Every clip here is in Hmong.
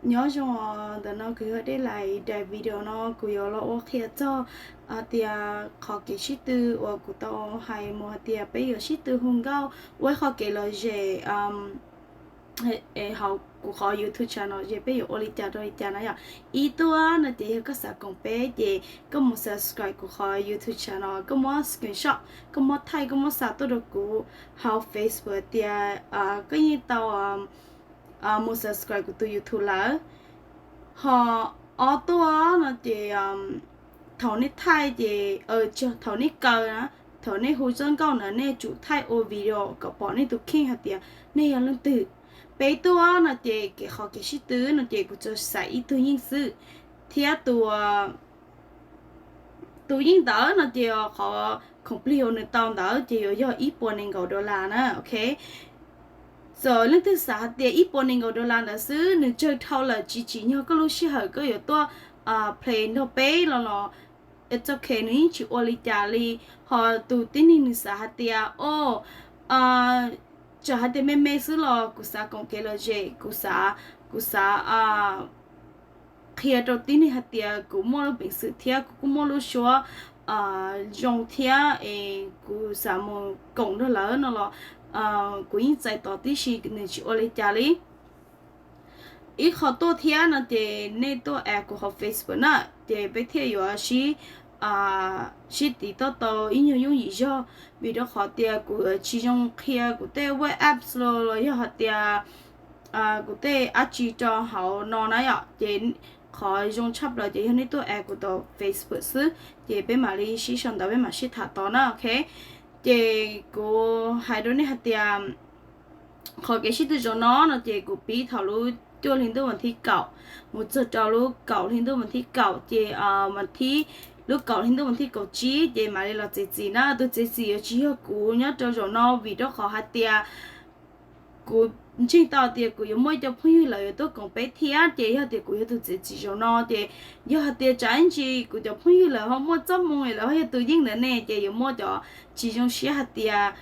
Nyob zoo os, ntawm no kuv yog Dej Lais. Daim video no kuv yuav los ua qhia txog hais tias qhov kev sib tw uas kuv tau hais mus hais tias peb yuav sib tw hu nkauj ua ib qho kev lom zem hauv kuv qhov YouTube channel no, ces peb yuav ua li cas rau li cas na yom. Ib tuaj no ces yog koj xav koom peb ces koj mus subscribe kuv qhov YouTube channel no, koj muab screenshot, koj muab thaij, koj muab xa tuaj rau kuv hauv Facebook tias koj yeej tau mus subscribe kuv tus YouTube lawm. Ho ob tuaj no ces thaum nej thaij ces, thaum nej kaw na, thaum nej hu zaj nkauj ntawd nej tsum thaij ua video kom pom nej tus kheej hais tias nej yog leej twg. Peb tuaj no ces kev qhov kev sib tw no ces kuv tsuas xaiv ib tug yeej xwb, thiab tus tus yeej ntawd no ces qhov khoom plig uas nws tau ntawd ces yuav yog ib puas nees nkaum dollar na, ok. Txawm leej twg xav hais tias ib puas nees nkaum dollar ntawd xwb nws tsawg dhau lawm, tsis tsim nyog koj lub sij hawm koj yuav tuaj play nrog peb los los, it's ok, nws yeej tsis ua li cas li. Ho tus tib neeg nws xav hais tias, o, txawm hais tias me me xwb los kuv xav koom kev lom zem, kuv xav, kuv xav qhia rau tib neeg hais tias kuv muaj lub peev xwm thiab kuv kuj muaj lub suab zoo thiab es kuv xav mus koom nrog lawv no los kuv yeej txais tos tib si, nws tsis ua li cas li. Ib qho tuaj thiab no ces nej tuaj add kuv hauv Facebook na, ces peb thiaj yuav sib, sib tiv toj tau ib nyuag yooj yim zog, vim rau qhov tias kuv tsis zoo qhia kuv tej web apps los los yog hais tias kuv tej dab tsi rau hauv no na yom. Ces qhov zoo tshaj plaws ces yog nej tuaj add kuv tom Facebook xwb, ces peb mam li sib sau ntawv, peb mam sib tham tod na, ok. Ces kuv hais rau nej hais tias qhov kev sib tw zaum no no ces kuv pib thaum lub cuaj hli ntuj vas thib kaum mus txog rau lub kaum hli ntuj vas thib kaum, ces vas thib, lub kaum hli ntuj vas thib kaum tsib ces mam li los txiav txim na. Tus txiav txim yuav tsis yog kuv nyob rau zaum no, vim rau qhov hais tias kuv ntseeg tau tias kuv yuav muaj ib co phooj ywg lawv yuav tuaj koom peb thiab, ces yog tias kuv yog tus txiav txim zaum no ces yog hais tias tsam ib ntsis kuv cov phooj ywg lawv ho muaj txoj hmoo es lawv ho yog tus yeej ntawd ne, ces yuav muaj cov tsis zoo siab hais tias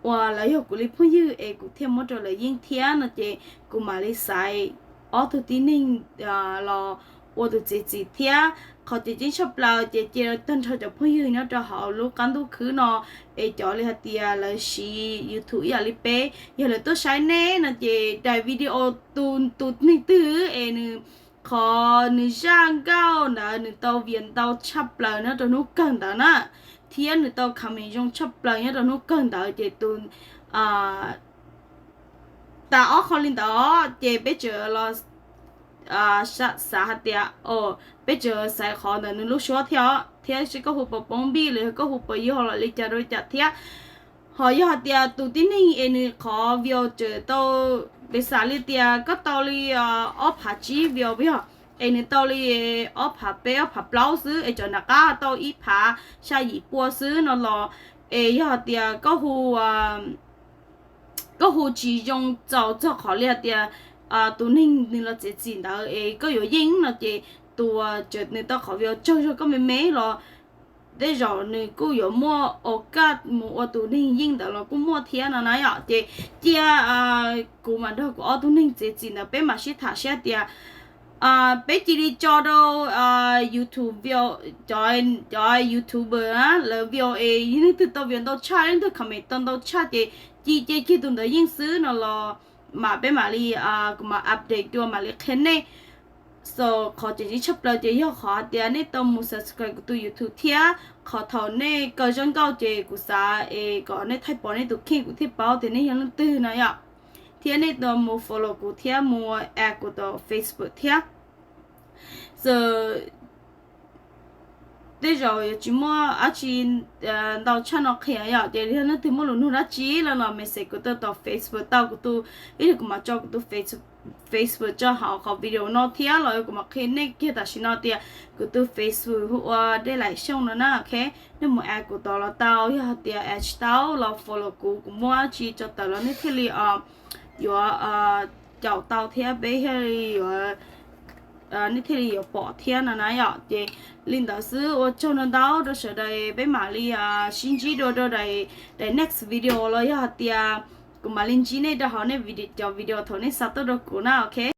uas lawv yog kuv li phooj ywg es kuv thiaj muab rau lawv yeej thiab no, ces kuv mam li xaiv ob tug tib neeg los ua tus txiav txim thiab. Qhov tseem ceeb tshaj plaws ces cia tag nrho cov phooj ywg nyob rau hauv lub qab ntuj khwb no es cov li hais tias lawv siv YouTube ib yam li peb, yog lawv tuaj saib nej no ces daim video tus, tus neeg twg es nws, qhov nws zaj nkauj ntawd nws tau view ntau tshaj plaws nyob rau hnub kawg ntawd na, thiab nws tau comment zoo tshaj plaws nyob rau hnub kawg ntawd ces tus, tas ob qho li ntawd ces peb tseem los xav hais tias, o, peb tseem xaiv qhov ntawm nws lub suab thiab, thiab seb koj hu puas poob npij los yog koj hu puas yog los li cas rau li cas thiab. Ho yog hais tias tus tib neeg es nws qhov view tseem tau, peb xav li tias koj tau li ob phav tsib view yog, es nws tau li ob phav peb ob phav plaub xwb es cov nram qab tau ib phav xya yim pua xwb no los, es yog hais tias koj hu, koj hu tsis zoo txaus txog qhov li hais tias tus neeg nws los txiav txim ntawd es koj yuav yeej no ces tus uas tseem nws tau qhov view tsawg zog koj me me los tej zaum nws kuj yuav muaj o kaj mus ua tus neeg yeej ntawd los kuj muaj thiab no na yom. Ces cia kuv mam nrog kuv ob tug neeg txiav txim ntawd peb mam sib tham seb tias peb cia li tso rau YouTube view, cov, cov YouTuber na lawv view es yog leej twg tau view ntau tshaj, leej twg comment tau ntau tshaj ces cia, cia kiag tus ntawd yeej xwb no los mam, peb mam li, kuv mam update dua mam li qhia nej. So qhov tseem ceeb tshaj plaws ces yog qhov hais tias nej tau mus subscribe kuv tus YouTube thiab qhov thaum nej kaw zaj nkauj ces kuv xav es kom nej thaij pom nej tus kheej kuv thiaj paub tias nej yog leej twg no yom. Thiab nej tau mus follow kuv thiab mus add kuv tom Facebook thiab. So tej zaum yuav tsis muaj dab tsi ntau tshaj no qhia yom, ces yog leej twg muaj lus nug dab tsi los no message kuv tau tom Facebook tau kuv tus, ib pliag kuv mam tso kuv tus Facebook tso hauv qhov video no thiab los kuv mam qhia nej kiag tam sim no tias kuv tus Facebook hu ua Dej Laim Xyooj no na, ok. Nej mus add kuv tod los tau, yog hais tias add tsis tau los follow kuv, kuv muab dab tsi tso tawm los nej thiaj li yuav caum tau thiab peb thiaj li yuav, nej thiaj li yuav pom thiab no na yom. Ces li ntawd xwb, ua tsaug ntau ntau rau sawv daws, peb mam li sib ntsib dua rau daim next video los yog hais tias kuv mam li ntsib nej rau hauv nej cov video thaum nej xa tuaj rau kuv na, ok.